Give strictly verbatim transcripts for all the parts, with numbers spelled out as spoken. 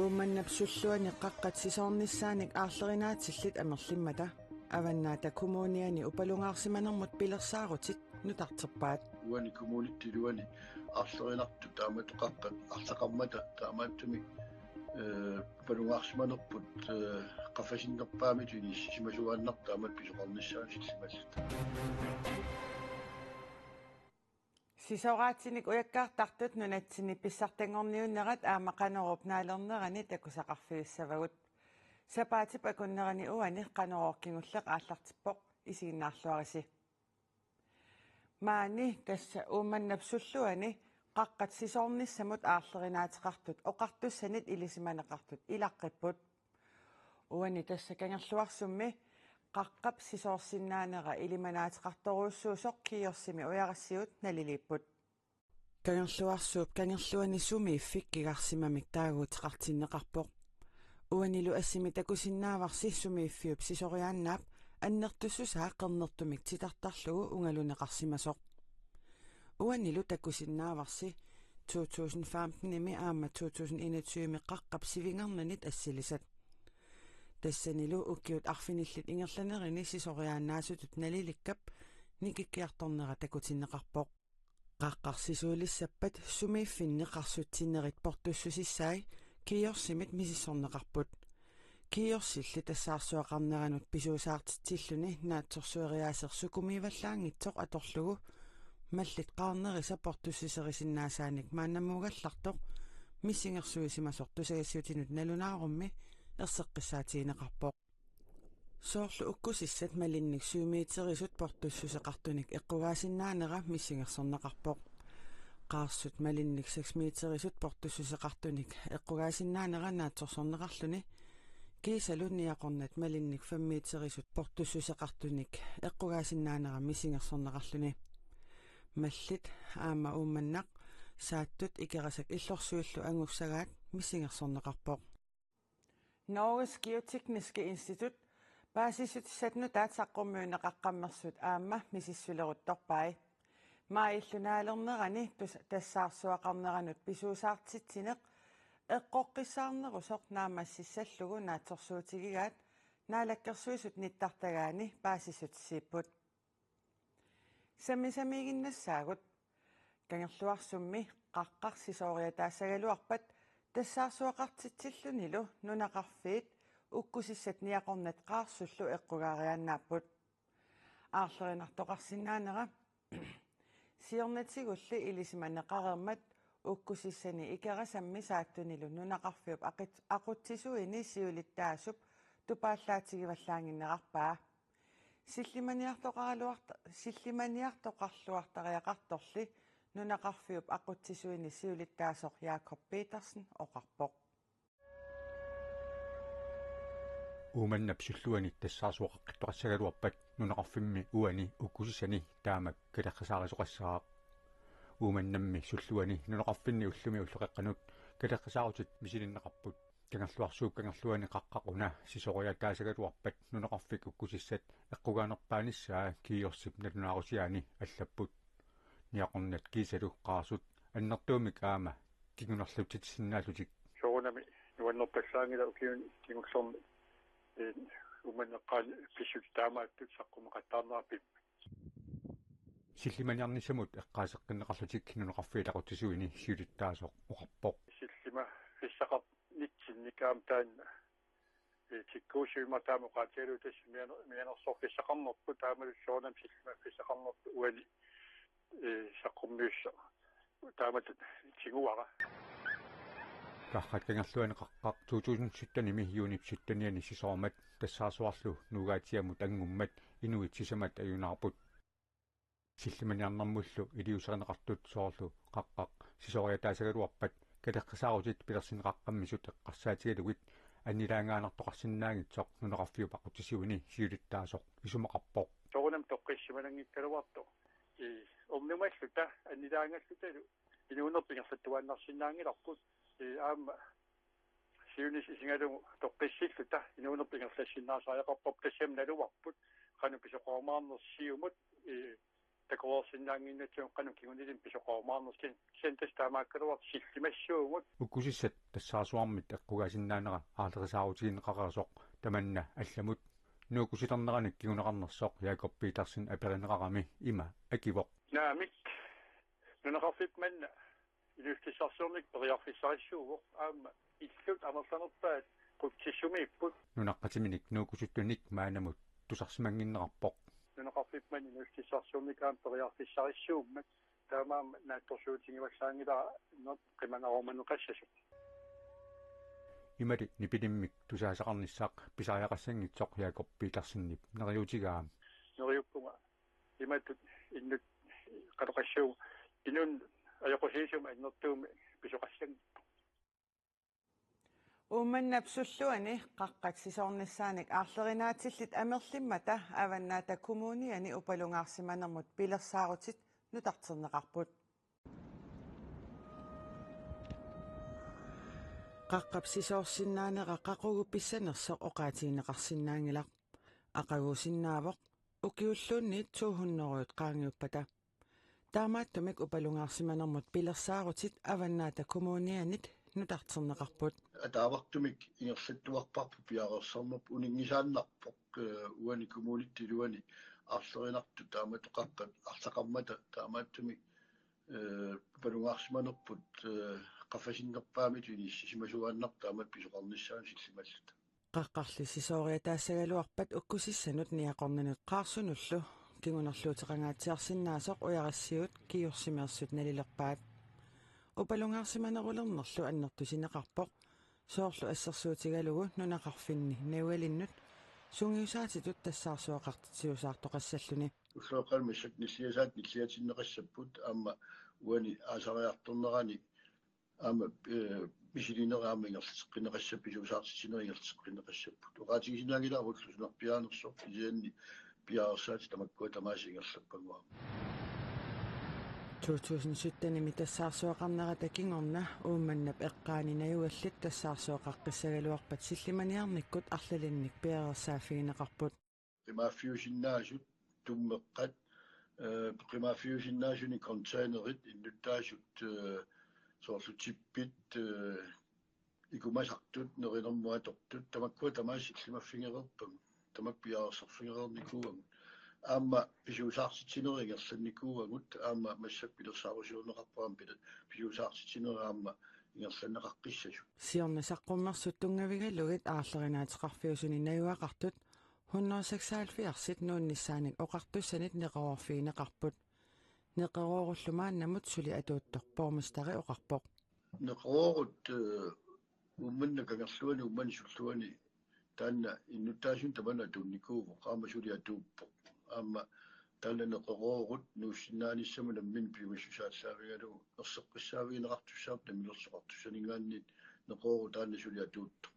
Uummannap sulluani qaqqat sisoornissaanik aarlerinaatillit amerlimmata Avannaata Kommuniani upalungaarsimanermut pilersaarutit nutarterpaat. Uani kommunittup iluani aarlerinartut taamatut qaqqat arlaqarmata taamaattumik, eh, upalungaarsimanerput, eh, qaffasinnerpaamik inissisimasuaannartoq taamatut pisoqarnissaanut sillimalluta. Sisoraatinik ujakkaartartut nunatsinni pissartanngorniunnerat aamma Qanoruup naalernerani takusaqarfigissavagut. Sapaatip akunnerani uani Qanorooq kingulleq aallartippoq, isiginnaarluarisi. Maani tassa Uummannap sulluani qaqqat sisoornissamut aarlerinaateqartut oqartussanit ilisimaneqartut ilaqqipput. Uani tassa Kangerluarsummi qaqqap sisoorsinnaanera ilimanaateqartorujussuusoq KIOS-imi ujarassiuut naliliipput. Kangerluarsuup kangerluani sumiiffik kigarsimamik taaguuteqartinneqarpoq. Uanilu assimi takusinnaavarsi sumiiffiup sisoriaannaap annertussusaa qernertumik titartarlugu ungaluneqarsimasoq. Uanilu takusinnaavarsi to tusind femten-imi aamma to tusind enogtyve-mi qaqqap sivingernanit assilisat. Tassanilu ukiut arfinillit ingerlanerini sisoriaannaasutut nalilikkap nikikkiartornera takutinneqarpoq. Qaqqarsisuulissappat sumiiffinni qarsutsinnerit portussusissai KIOS-imit misissorneqarput. KIOS-illi tassaarsuaqarneranut pisuusaartitsilluni naatsorsueriaaseq sukumiivallaanngitsoq atorlugu mallit qaarnerisa portussuserisinnaasaanik maannamuugallartoq missingersuisimasoq tusagassiuutinut nalunaarummi erseqqissaatigineqarpoq. Soorlu ukkusissat malinnik syv meterisut portussuseqartunik eqqugaasinnaanera missingersorneqarpoq. Qaarsut malinnik seks meterisut portussuseqartunik eqqugaasinnaanera naatsorsorneqarluni. Kiisalu niaqornat malinnik fem meterisut portussuseqartunik eqqugaasinnaanera missingersorneqarluni. Mallit aamma Uummannaq, Saattut, Ikerasak Illorsuillu angussagaat missingersorneqarpoq. Norges Geotekniske Institut paasissutissat nutaat saqqummiunneqaqqammersut aamma misissuleruttorpai. Maajillu naalernerani tus-, tassaarsuaqarneranut pisuusaartitsineq eqqoqqissaarnerusoq naammassissallugu naatsorsuutigigaat Naalakkersuisut nittartagaani paasissutissiipput. Sammisamiiginnassaagut. Kangerluarsummi qaqqaq sisooriataassagaluarpat tassaarsuaqartitsillunilu nunaqarfiit ukkusissat niaqornat qaarsullu eqqugaariaannaapput. Aarlerinartoqarsinnaanera siornatigulli ilisimaneqareermat ukkusissani Ikerasammi Saattunilu nunaqarfiup aqut-, aqutsisuini siulittaasup tupaallaatigivallaannginnerarpaa. Sillimaniartoqaraluarta-, sillimaniartoqarluartariaqartorli nunaqarfiup aqutsisuini siulittaasoq Jakob Petersen oqarpoq. Uummannap sulluani tassaarsuaqaqqittoqassagaluarpat nunaqarfimmi uani ukkusissani taamak kalerrisaarisoqassaaq. Uummannammi sulluani nunaqarfinni ullumi ulloqeqqanut kalerrisaarutit misilinneqarput. Kangerluarsuup kangerluani qaqqaq una sisoriataassagaluarpat nunaqarfik ukkusissat eqqugaanerpaanissaa KIOS-ip nalunaarusiaani allapput. Niaqornat kiisalu qaarsut annertuumik aamma kingunerlutsitsisinnaallutik. Soorunami nuannerpassaanngilaq ukiuni kingullerni, eh, Uummannap eqqaani pissutsit taamaattut saqqummeqattaarnerat pimmat. Sillimaniarnissamut eqqaaseqqinneqarlutik nunaqarfiit aqutsisuini siulittaasoq oqarpoq. Sillimaffissaqar-, nitsinnik aamma taanna, eh, tikkuussivimmi taama oqaatigalugu tassa mianer-, mianersorfissaqarnerput taamalu soorunami sillimaffissaqarnerput uani, eh, saqqummiussaq taamatut tiguara. Qaqqat kangerluani qaqqaq to tusind sytten-imi juunip syttenianni sisoormat tassaarsuarlu Nuugaatsiamut angummat inuit sisamat ajunaarput. Sillimaniarnermullu iliuuserineqartut soorlu qaqqaq sisoriataassagaluarpat kalerrisaarutit pilersinneqaqqammisut eqqarsaatigalugit annilaangaanartoqarsinnaanngitsoq nunaqarfiup aqutsisuini siulittaasoq isumaqarpoq. Soorunami toqqissimananngikkaluartoq. Ii, ernumalluta annilaangallutalu inuunerput ingerlattuaannarsinnaanngilarput. Ii, aamma siunissaq isigalugu toqqissilluta inuunerput ingerlassinnaasariaqarparput, tassami naluarput qanoq pisoqarumaarnersoq siumut, ii, takoreersinnaannginnatsigu qanoq kingunilinnik pisoqarumaarnersoq, kisianni tassa taamaakkaluartoq sillimassaagut. Ukkusissat tassaarsuarmit eqqugaasinnaanera aallerisaarutigineqareersoq tamanna allamut. Nuukkusilernerani kinguneqarnersoq Jakob Petersen aperineqarami ima akivoq: Naamik, nunaqarfimmanna inuussutissarsiornikkut periarfissarissuuvoq, aamma illut amerlanerpaat qutsissumiipput. Nunaqqatiminik nuukkusuttunik maannamut tusarsimannginnerarpoq. Nunaqarfimmanna inuussutissarsiornikkut aamma periarfissarissuummat, taamaammat naatsorsuutigivallaanngilara qimangarumaneqassasoq. Imali nipilimmik tusaasaqarnissaq pisariaqassanngitsoq Jakob Petersenip neriuutigaa. Neriuppunga imatut inunnut qanoq oqassuunga, inunnut ajoqusiisumik annertuumik pisoqassanngippunga. Uummannap sulluani qaqqat sisoornissaanik aarlerinaatillit amerlimmata Avannaata Kommuniani upalungaarsimanermut pilersaarutit nutarterneqarput. Qaqqap sisoorsinnaanera qaqugu pissanersoq oqaatigineqarsinnaanngilaq. Aqaguusinnaavoq ukiulluunniit to hundrede qaangiuppata. Taamaattumik upalungaarsimanermut pilersaarutit Avannaata Kommunianit nutarterneqarput. Ataavartumik ingerlattuarparput piareersarnerput, uninngisaannarpoq, eh, uani kommunip iluani aarlerinartut taamatut qaqqat arlaqarmata, taamaattumik, eh, upalungaarsimanerput, eh, qaffasinnerpaamik inissisimasuaannartoq taamatut pisoqarnissaanut sillimalluta. Qaqqarli sisooriataassagaluarpat ukkusissanut niaqornanut qaarsunullu kingunerluuteqangaatsiarsinnaasoq Ujarassiuut Kiiorsimeersut nalilerpaat. Upalungaarsimanerulernerlu annertusineqarpoq, soorlu assersuutigalugu nunaqarfinni najugalinnut sungiusaatitut tassaarsuaqartitsiusaartoqassalluni. Ulloqeqqanut massakkut nilliasaat nilliatinneqassapput, aamma uani aasariartornerani aamma, eh, misilinera aamma ingerlateqqinneqassapput, pisuusaartitsineq ingerlateqqinneqassapput. Oqaatigisinnaanngilara ullup sunarpiaanersoq, kisianni piareersaatit tamakkua tamaasa ingerlappagut aamma. To tusind syttenimi tassaarsuaqarnerata kingorna Uummannap eqqaani najugallit tassaarsuaqaqqissagaluarpat sillimaniarnikkut arlalinnik piareersaaffigineqarput. Qimaaffiusinnaasut tummeqqat, eh, qimaaffiusinnaasunik containerit innuttaasut, eh, soorlu tippit, eh, ikumasartut, nerinermut atortut, tamakkua tamaasa sillimaffigereerpagut, tamakku piareersarfigereernikuuagut. Aamma pisuusaartitsinerit ingerlannikuuagut, aamma massakkut pilersaarusiorneqarpoq aamma pile-, pisuusaartitsinerit aamma ingerlanneqaqqissasut. Siorna saqqummersut tunngavigalugit aarlerinaateqarfiusuni najugaqartut hundrede seksoghalvfjerdsit nuunnissaanik oqartussanit neqeroorfigineqarput. Neqeroorullu maannamut suli atuuttoq borgmesteri oqarpoq. Neqeroorut, eh, Uummannap kangerluani, Uummannap sulluani taanna innuttaasunik tamanut atuunnikuuvoq, aamma suli atuuppoq. Aamma taanna neqeroorut nuussinnaanissamut nammineq piumassusaallaavigalugu erseqqissaavigineqartussaapput namminersoqartussaninngaanniit, neqeroorut taanna suli atuuttoq.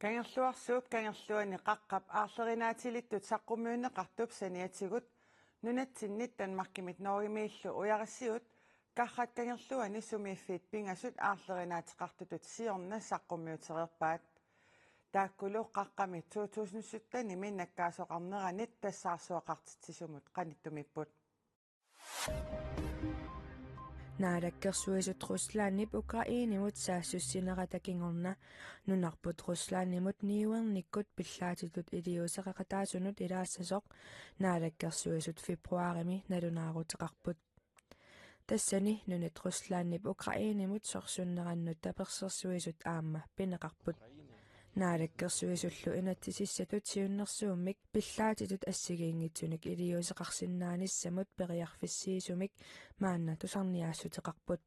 Kangerluarsuup kangerluani qaqqap aarlerinaatilittut saqqummiunneqartup saniatigut nunatsinnit Danmarkimit Norgemiillu Ujarassiuut Karrat Kangerluani sumiiffiit pingasut aarlerinaateqartutut siorna saqqummiutereerpaat. Taakkulu qaqqami to tusind syttenimi nakkaasoqarneranit tassaarsuaqartitsisumut qanittumiipput. Naalakkersuisut Ruslandip Ukrainemut saassussinerata kingorna nunarput Ruslandimut niuernikkut pillaatitut iliuuseqaqataasunut ilaassasoq Naalakkersuisut februarimi nalunaaruteqarput. Tassani nunat Ruslandip Ukrainemut sorsunnerannut tapersersuisut aamma pineqarput. Naalakkersuisullu inatsisissatut siunnersuummik pillaatitut assigiinngitsunik iliuuseqarsinnaanissamut periarfissiisumik maanna tusarniaassuteqarput.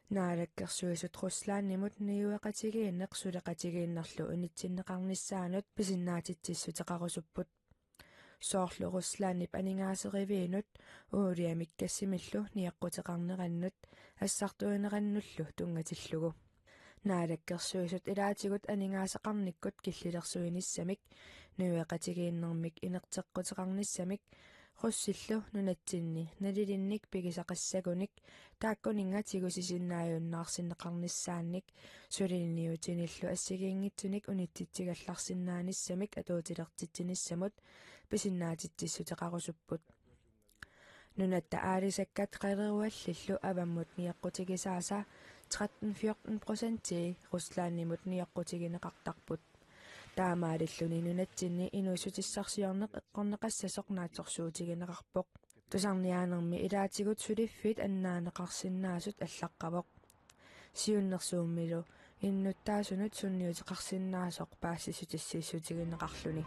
Naalakkersuisut Ruslandimut niueqatigiinneq suleqatigiinnerlu unitsinneqarnissaanut pisinnaatitsissuteqarusupput. Soorlu Ruslandip aningaaseriviinut uuliamik gassimillu nioqquteqarnerannut assartuinerannullu tunngatillugu. Naalakkersuisut ilaatigut aningaasaqarnikkut killilersuinissamik, niueqatigiinnermik inerteqquteqarnissamik, russillu nunatsinni nalilinnik pigisaqassagunik, taakkuninnga tigusisinnaajunnaarsinneqarnissaannik, suliniutinillu assigiinngitsunik unitsitsigallarsinnaanissamik atuutilertitsinissamut pisinnaatitsissuteqarusupput. Nunatta aalisakkat qaleruallillu avammut nioqqutigisaasa tretten fjorten procentii Ruslandimut nioqqutigineqartarput. Taamaalilluni nunatsinni inuussutissarsiorneq eqqorneqassasoq naatsorsuutigineqarpoq. Tusarniaanermi ilaatigut suliffit annaaneqarsinnaasut allaqqavoq. Siunnersuummilu innuttaasunut sunniuteqarsinnaasoq paasissutissiissutigineqarluni.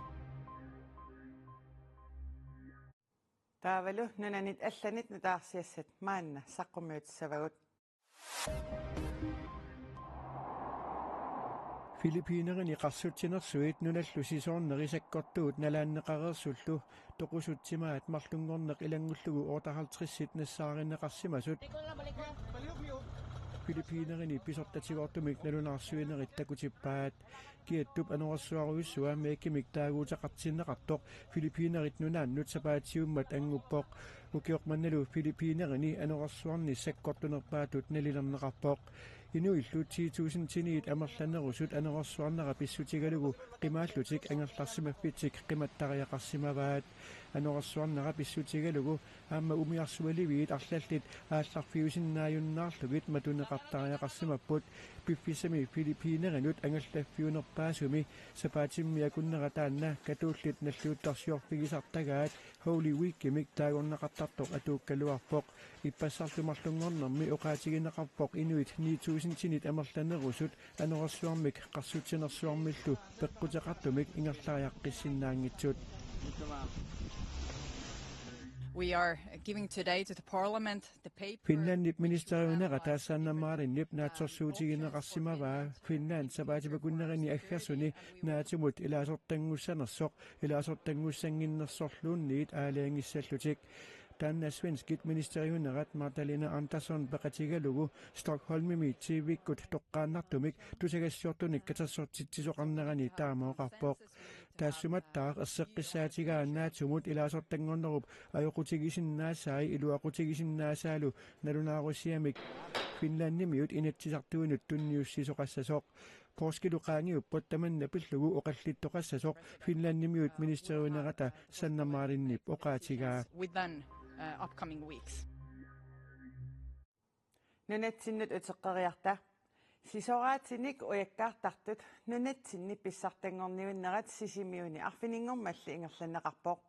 Taavalu nunanit allanit nutaarsiassat maanna saqqummiutissavagut. Filippinerini qarsutsinersuit nunallu sisoorneri sakkortuut nalaanneqareersullu toqusutsimaat marlunngorneq ilanngullugu otteoghalvtredsit nassaarineqarsimasut Filippinerini pisortatigoortumik nalunaarsuinerit takutippaat. Kiattup anorersuarujussuaq Mekimik taaguuteqartinneqartoq Filippinerit nunaannut sapaatiummat anguppoq. Ukioq mannalu Filippinerini anorersuarni sakkortunerpaatut nalilerneqarpoq. Inuillu ti tusindiniit amerlanerusut anorersuarnera pissutigalugu qimaallutik angerlarsimaffitsik qimattariaqarsimavaat. Anorersuarnera pissutigalugu aamma umiarsualiviit arlallit aallarfiusinnaajunnaarlugit matuneqartariaqarsimapput. Piffissami Filippinerinut angallaffiunerpaasumi sapaatimmi akunnera taanna katuullit nalliuttorsiorfigisartagaat Holy Weekimik taagorneqartartoq atuukkaluarpoq. Ippassarlu marlunngornermi oqaatigineqarpoq inuit ni tusindinit amerlanerusut anorersuarmik qarsutsinersuarmillu peqquteqartumik ingerlariaqqissinnaanngitsut. We are giving today to the parliament the paper. Finlandip ministeriunerata Sanna Marinip naatsorsuutigineqarsimavaa Finland sapaatip-akunnerini aggersuni naatsumut ilaasortanngussanersoq ilaasortanngussannginnersorluunniit aalajangissallutik. Taanna svenskit ministeriunerat Magdalena Andersson peqatigalugu Stockholmimi T V-kkut toqqaannartumik tusagassiortunik katersortitsisoqarnerani taama oqarpoq. Taassumattaaq erseqqissaatigaa naatsumut ilaasortanngornerup ajoqutigisinnaasai iluaqutigisinnaasaalu nalunaarusiamik Finlandimiut Inatsisartuinut tunniussisoqassasoq. Poorskilu qaangiupput tamanna pillugu oqallittoqassasoq Finlandimiut ministeriunerata Sanna Marinip oqaatigaa. Within, uh, upcoming weeks. Nunatsinnut uteqqeriarta. Sisoraatinik ujakkaartartut nunatsinni pissartanngorniunnerat Sisimiuni arfininngormalli ingerlanneqarpoq.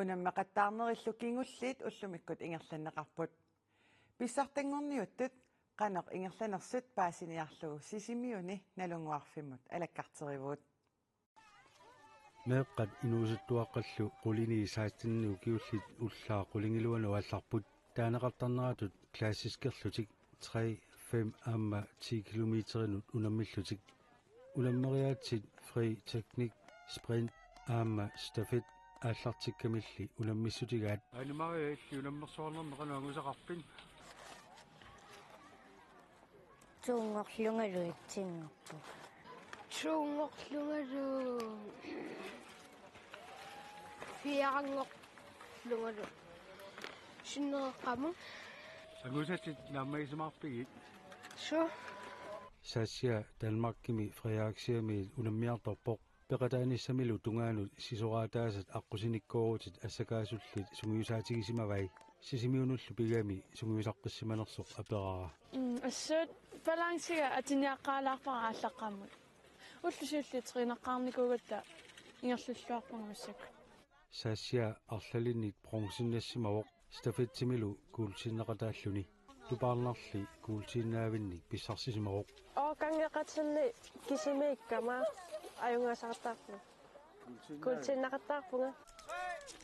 Unammeqattaarnerillu kingulliit ullumikkut ingerlanneqarput. Pissartanngorniuttut qanoq ingerlanersut paasiniarlugu Sisimiuni Nalunnguarfimmut alakkarterivugut. Meeqqat inuusuttuaqqallu qulinii seksten ukiullit ullaaq qulingiluanut aallarput. Taaneqartarneratut klassiskerlutik tre, fem aamma ti kilometerinut unammillutik. Unammeriaatsit fri teknik, sprint aamma stafet aallartikkamilli unammissutigaat. Anne-Marie, illit unammersuarnermi qanoq angusaqarpit? Tuunngorlungalu itsinngorpunga. Tuunngorlungalu fiaranngorlungalu sinnereqqamut. Angusatit naammagisimaarpigit? Suu. Sassia Danmarkimi Frederiksiamiit unammiartorpoq. Peqataanissamilu tungaanut sisoraataasat aqqusinikkoorutit assakaasullit sungiusaatigisimavai. Sisimiunullu pigami sungiusaqqissimanersoq aperara. Mm, assut balancega atiniaqqaalaarpara aallaqqaammut. Ullut siulliit træneqqaarnikuugatta ingerlalluarpunga massakkut. Sassia arlalinnit bronzennassimavoq stafettimilu guldsinneqataalluni. Tupaarnarli guldsinnaavinnik pissarsisimavoq. Oqangeqatinni kisimiikkama ajunngaasaqattaarpunga. Guldsinneqattaarpunga.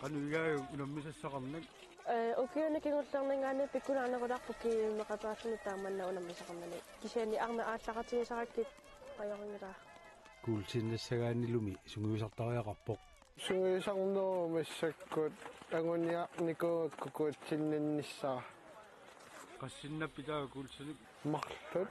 Qanoq igaajuk unammisassaqarnak? Ee, ukiuni kingullerninngaanniit pikkunarnerulaarpoq kiimeqataalluni tamanna unammisaqarnani. Kisianni arnat aallaqatigisarakkit ajorinngilara. Guldsinnassagaannilumi sungiusartariaqarpoq. Sungiusarnerup massakkut anguniarnikuugakku guldsinninnissara. Qassinnaappit taava guldsinik? Marluk.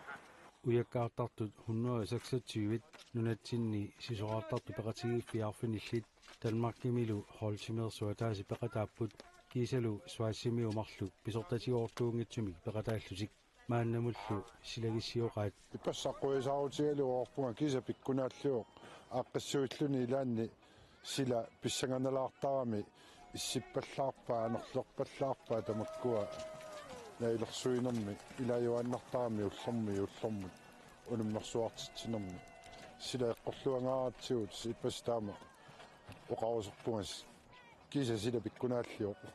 Ujakkaartartut hundrede seksogtyve nunatsinni sisoraartartut peqatigiiffiit arfinillit Danmarkimilu Holcimmeersuataasi peqataapput kiisalu Schweizimiut marluk pisortatigoortuunngitsumik peqataallutik. Maannamullu silagissioqaat. Ippassaq quisaarutigalugu oqarpunga kiisa pikkunaallugu aaqqissuilluni ilaanni Sila pissanganalaartarami issippallaarpaa, anorlerpallaarpaa tamakkua naalersuinermi ilaajuaannartarami ullormi ullormut unammersuartitsinermi. Sila eqqorluangaaratsigu ippassaq taama oqarusorpugas. Kisianni sila pikkunaalliorpoq.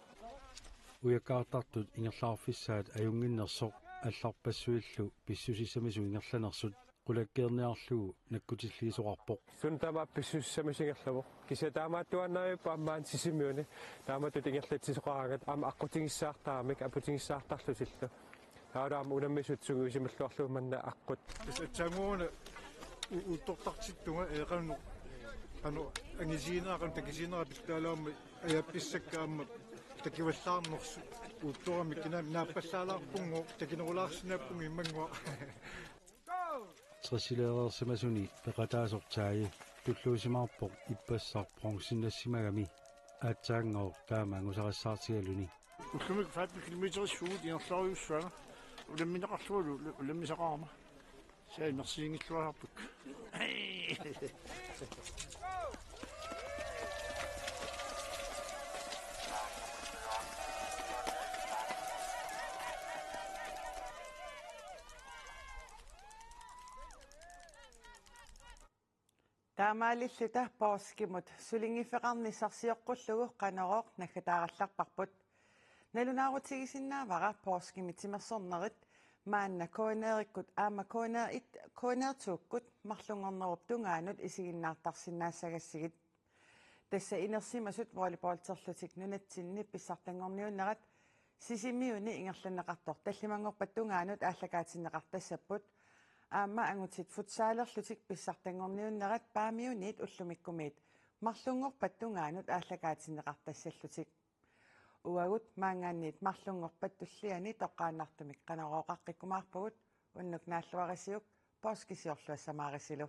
Ujakkaartartut ingerlaarfissaat ajunnginnersoq allarpassuillu pissusissamisut ingerlanersut qulakkeerniarlugu nakkutilliisoqarpoq. Suna taama pissusissamisut ingerlavoq. Kisianni taamaattuaannarpoq aamma Sisimiuni. Taamatut ingerlatsisoqaraangat aamma aqqutigissaartaramik, aputigissaartarlutillu. Taavalu aamma unammisut sungiusimilluarlugu manna aqqut. Tassa aatsaannguaq una u-, uuttortartittunga, ee, qanoq, qanoq angisiinera, qanoq takisiinera pillaalluarmat ajaappissakka aamma takivallaarnersut uuttoramik, kina naappallaalaarpunngooq, takinerulaarsinnaappunga immannguaq. Tressileereersimasuni peqataasoq Taji tulluusimaarpoq ippassaq bronzinnaassimagami aatsaanngooq taama angusarissaartigaluni. Ullumikkut femten kilometer suut ingerlaarujussuanga. Unammineqarlungalu ula-, unammisaqarama. Sai mersiingilluarput. Taamaalilluta poorskimut sulinngiffeqarnissaq sioqqullugu Qanorooq naggataarallarparput. Nalunaarutigisinnaavara poorskimit timersornerit maanna K N R-ikkut aamma K N R et, K N R to-kkut marlunngornerup tungaanut isiginnaartarsinnaassagassigit. Tassa inersimasut volleyballterlutik nunatsinni pissartanngorniunnerat Sisimiuni ingerlanneqartoq tallimanngorpat tungaanut aallakaatinneqartassapput. Aamma angutit futsalerlutik pissartanngorniunnerat Paamiuniit ullumikkumiit marlunngorpat tungaanut aallakaatinneqartassallutik. Uagut maanngaanniit marlunngorpat tulliani toqqaannartumik Qanorooqaqqikkumaarpugut, unnuk naalluarisiuk, poorskisiorluassamaarisilu.